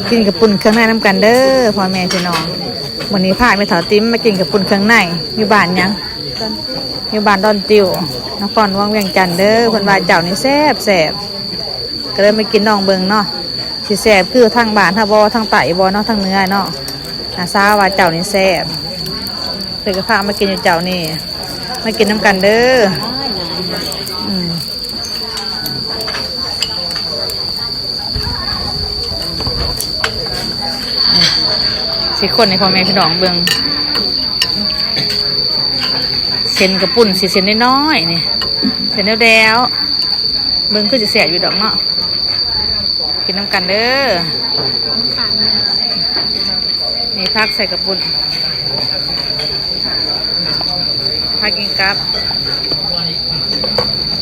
ກິນເຂົ້າປຸ້ນເຄື່ອງໃນນຳກັນເດີພໍ່ແມ່ພີ່ນ້ອງ. ມື້ນີ້ພາແມ່ເຖົ້າຕິ່ມມາກິນເຂົ້າປຸ້ນເຄື່ອງໃນ ຢູ່ບ້ານຫຍັງ? ຢູ່ບ້ານດອນຕິວ ນະຄອນຫຼວງວຽງຈັນເດີ. ເພິ່ນວ່າເຈົ້ານີ້ແຊບໆ ກໍເລີຍມາກິນລອງເບິ່ງເນາະ ຊິແຊບຄືທາງບ້ານເຮົາບໍ່ ທາງໃຕ້ບໍ່ເນາະ ທາງເໜືອເນາະ. ນ້າສາວວ່າເຈົ້ານີ້ແຊບ ເພິ່ນກໍພາມາກິນຢູ່ເຈົ້ານີ້ ມາກິນນຳກັນເດີ. ອືມ ຊິຄົນໃຫ້ພໍ່ແມ່ພີ່ນ້ອງເບິ່ງ ເສັ້ນເຂົ້າປຸ້ນຊິເສັ້ນນ້ອຍໆ ນີ້ ເສັ້ນແດວໆ ເບິ່ງຄືຊິແຊບຢູ່ດອກເນາະ. ກິນນຳກັນເດີ. ນີ້ຜັກໃສ່ເຂົ້າປຸ້ນ ຜັກກິນກັບ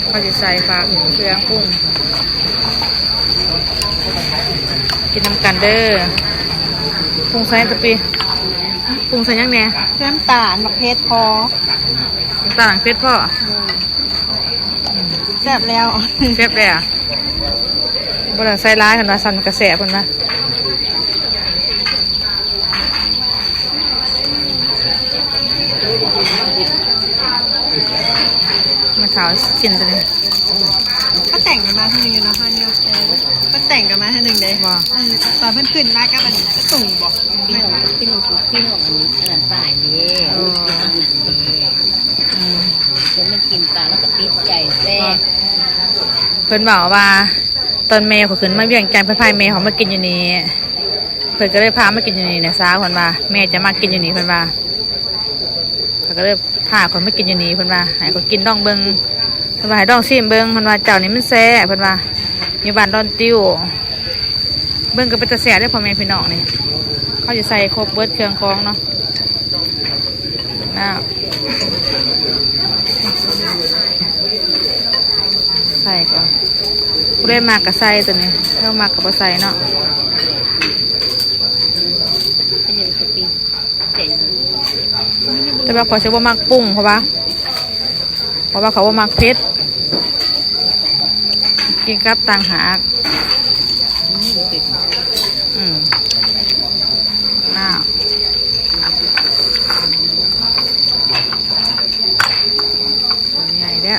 ເຂົາຊິໃສ່ຜັກເຄື່ອງປຸງ ກິນນຳກັນເດີ. ປຸງໃສ່ກະປິ ປຸງໃສ່ຫຍັງແດ່? ໃສ່ນ້ຳຕານ ໝາກເຜັດພໍ ນ້ຳຕານ ໝາກເຜັດພໍ. ແຊບແລ້ວ ແຊບແລ້ວ ບໍ່ຕ້ອງໃສ່ຫຼາຍ ເພິ່ນວ່າຊັ້ນກະແຊບ ເພິ່ນວ່າ. ແມ່ເຖົ້າກິນຕົວນີ້ ເຂົາແຕ່ງກັນມາເທື່ອໜຶ່ງຢູ່ເນາະ ເຮົານີ້ ເອີ ເຂົາແຕ່ງກັນມາເທື່ອໜຶ່ງເດ້ ບໍ່? ເອີ ຕອນເພິ່ນຂຶ້ນມາກັບອັນກະຕຸ່ງບໍ່? ພີ່ນ້ອງ ພີ່ນ້ອງ ພີ່ນ້ອງອັນ ອັນນັ້ນປ້າຍເດ້ ເອີ ຢູ່ທາງນັ້ນເດ້. ອືມ ເພິ່ນມາກິນປາແລ້ວກໍຕິດໃຈແຊບ. ເພິ່ນເວົ້າວ່າ ຕອນແມ່ຂ້ອຍຂຶ້ນມາວຽງຈັນ ເພິ່ນພາແມ່ຂ້ອຍມາກິນຢູ່ນີ້ ເພິ່ນກໍເລີຍພາມາກິນຢູ່ນີ້ນະ ສາວເພິ່ນວ່າ ແມ່ຈະມາກິນຢູ່ນີ້ ເພິ່ນວ່າ. ເພິ່ນກໍເລີຍພາຂ້ອຍມາກິນຢູ່ນີ້ ເພິ່ນວ່າໃຫ້ຂ້ອຍກິນລອງເບິ່ງ ເພິ່ນວ່າໃຫ້ລອງຊີມເບິ່ງ ເພິ່ນວ່າເຈົ້ານີ້ມັນແຊບ ເພິ່ນວ່າ ຢູ່ບ້ານດອນຕິວ. ເບິ່ງກໍເປັນຕາແຊບເດ້ພໍ່ແມ່ພີ່ນ້ອງນີ້ ເຂົາຊິໃສ່ຄົບເບິດເຄື່ອງຂອງເນາະ. ອ້າວ ໃສ່ກ່ອນ ຜູ້ໃດມັກກໍໃສ່ຕົວນີ້ ບໍ່ມັກກໍບໍ່ໃສ່ເນາະ. ແຕ່ວ່າຂ້ອຍຊິບໍ່ມັກປຸງ ເພາະວ່າ ເພາະວ່າຂ້ອຍບໍ່ມັກເຜັດ ກິນກັບຕ່າງຫາກ. ອືມ ອ້າວ ຕົວໃຫຍ່ແທ້.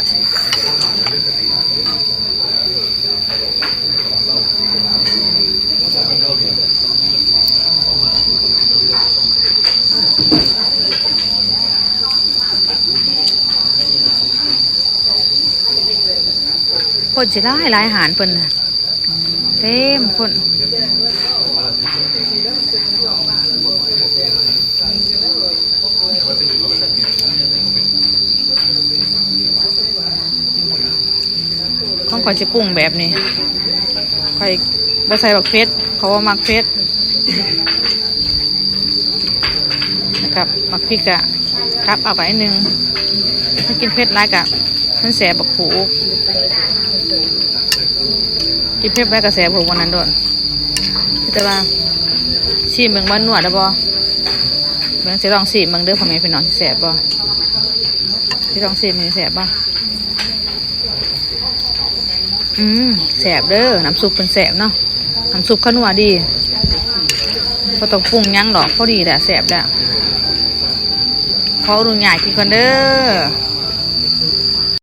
ຄົນຊິຫຼາຍຫຼາຍ ຮ້ານເພິ່ນນະ ເຕັມຄົນ. ຂອງຂ້ອຍຊິປຸງແບບນີ້ ຂ້ອຍບໍ່ໃສ່ບັກເຜັດ ເພາະວ່າມັກເຜັດ ແລ້ວກໍບັກພິກກະກັບເອົາໄປໜຶ່ງ ຖ້າກິນເຜັດຫຼາຍກະ ມັນແສບບັກຂູດ ກິນເຜັດໄປກໍແສບບັກຂູດ ອັນນັ້ນໂດດ. ແຕ່ວ່າຊີມເບິ່ງວ່ານົວໄດ້ບໍ່ ເບິ່ງ ຊິລອງຊີມເບິ່ງເດີພໍ່ແມ່ພີ່ນ້ອງ ຊິແສບບໍ່ ຊິລອງຊີມເບິ່ງ ແສບບໍ່. ອືມ ແຊບເດີ ນ້ຳຊຸບເພິ່ນແຊບເນາະ ນ້ຳຊຸບເຂົານົວດີ ບໍ່ຕ້ອງປຸງຫຍັງດອກ ພໍດີແຫຼະ ແຊບແລ້ວ. ຂໍອະນຸຍາດກິນກ່ອນເດີ.